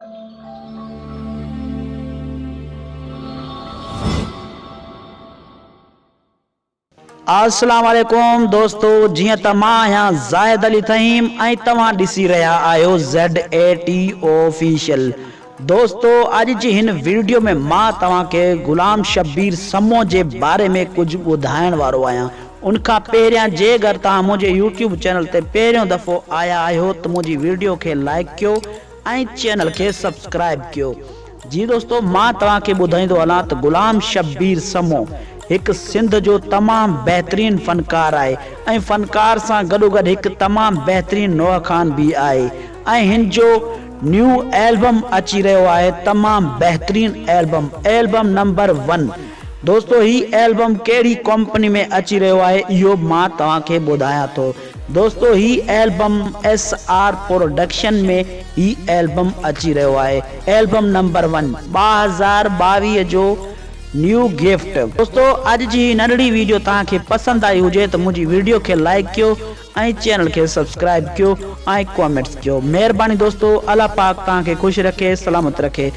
السلام عليڪم دوستو جيئن ته مان آهيان زاهد علي ٿهيم ۽ توهان ڏسي رهيا آهيو زيڊ اي ٽي آفيشل دوستو اڄ جي هن ويڊيو ۾ مان توهان کي غلام شبير سمو جي باري ۾ ڪجهه ٻڌائڻ وارو آهيان ان کان پهريان جي اگر توهان منهنجي يوٽيوب چينل تي پهريون دفعو آيا آهيو ته منهنجي ويڊيو کي لائيڪ ڪيو ۽ چينل کي سبسڪرائيب ڪيو. جي دوستو مان توهان کي ٻڌائيندو هلان ته غلام شبير سمو هڪ سنڌ جو تمام بهترين فنڪار آهي ۽ فنڪار سان گڏوگڏ هڪ تمام بهترين نوحه خوان به آهي ۽ هن جو نيو البم اچي رهيو آهي تمام بهترين البم البم نمبر ون دوستو هي البم ڪهڙي ڪمپني ۾ اچي رهيو آهي اهو مان توهان کي ٻڌايان ٿو. دوستو هي البم ايس آر پروڊڪشن ۾ هي البم اچي رهيو آهي البم نمبر ون 2022 جو نيو گفٽ. دوستو اڄ جي هي ننڍڙي ويڊيو توهان کي پسند آئي هجي ته منهنجي ويڊيو کي لائيڪ ڪيو ۽ چينل کي سبسڪرائيب ڪيو ۽ ڪامينٽس ڪيو مهرباني دوستو الله پاڪ توهان کي خوش رکي سلامت رکي.